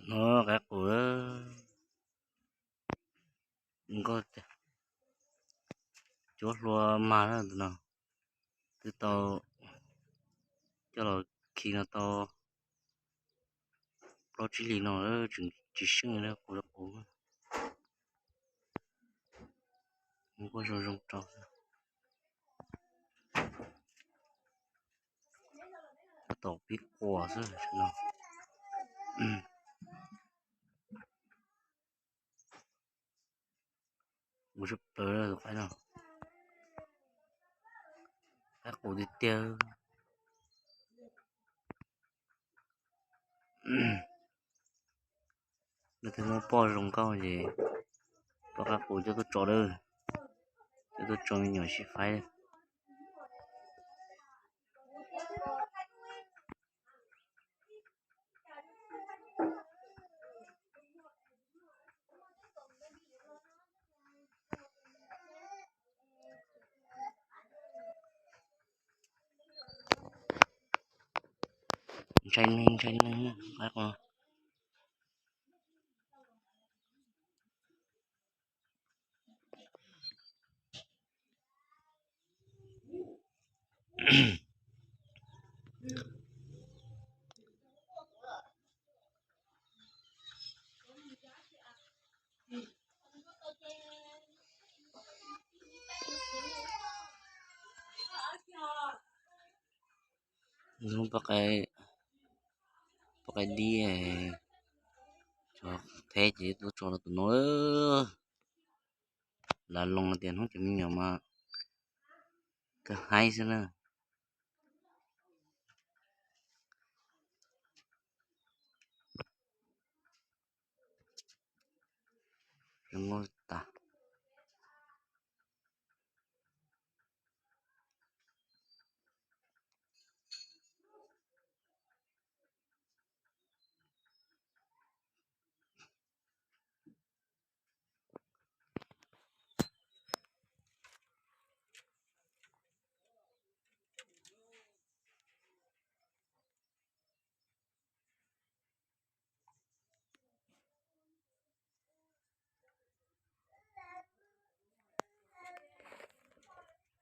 No qaib qus nkauj tiag, cuab hlua mag na tus no. Twb tau coj los khi no tau plaub tsib hlis no tseem tsis seej li qus li qus. Nkauj zoo zoo rau xwb. Tab tom pib quas xwb no. Ua siab plaws tus qaib no. Qaib qus tiag tiag. Leej twg muaj poj zoo nkauj ces poj qaib qus coj tuaj tso lawm, coj tuaj tso me nyuam sib faib. Ntshai neeg ntshai neeg. Poj qaib dib, cov theb ces tuaj tso rau tus no. Lav loo tias hnub cov me nyuam mas kawg haib xwb na. Zoo nkauj tas.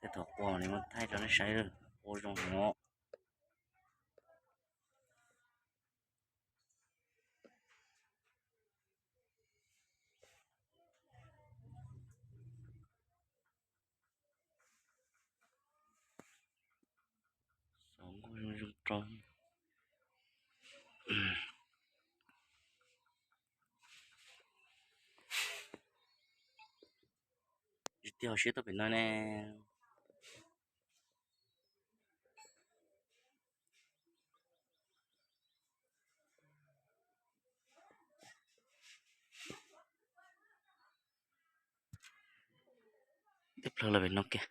Tej thaum quas li muab thaij rau nej saib, quas zoo heev os. Xov nkauj zoo zoo rau. Tsis tau hauv siab tuaj pem no ne. Teb plhaw los pem no kiag.